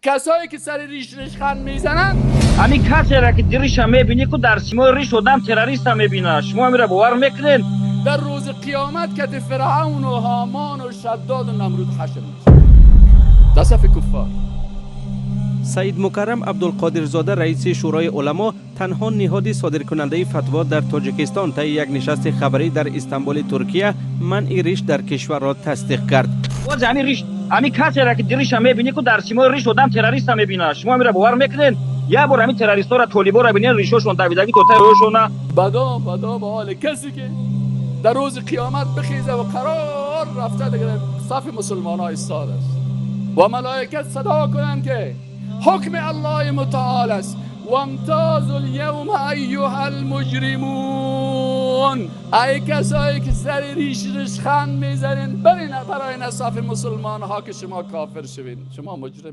کسایی که سر ریش ریشخند میزنند. Ҳамин касеро ки риша мебинӣ ку дар симои риш одам террориста мебина. Шумо ҳамира бовар мекунед? در روز قیامت کت فرعون و هامان و شداد و نمرود حشر میشه در صف کفار. Саид Мукаррам Абдулқодирзода, раиси Шӯрои уламо, танҳо ниҳоди содиркунандаи фатво дар Тоҷикистон, таи як нишасти хабарӣ дар Истанбули Туркия манъи риш дар кишварро тасдиқ кард. Боз ҳамин риш, ҳамин касеро ки риша мебинӣ ку дар симои риш одам террориста мебина. Шумо ҳамира бовар мекунед? Як бор ҳамин террористҳоро, толиборо бинед, ришошон давидагӣ то таёшона. بدا بدا به حال کسی که در روز قیامت بخیزه و قرار رفته دیگه صف مسلمان ها ایستاده است و ملائکت صدا کنند که حکم الله متعال است: وامتازوا اليوم ایها المجرمون. ای کسایی که سر ریش ریشخند میزنین، برین برای صف مسلمان ها که شما کافر شوین، شما مجرم.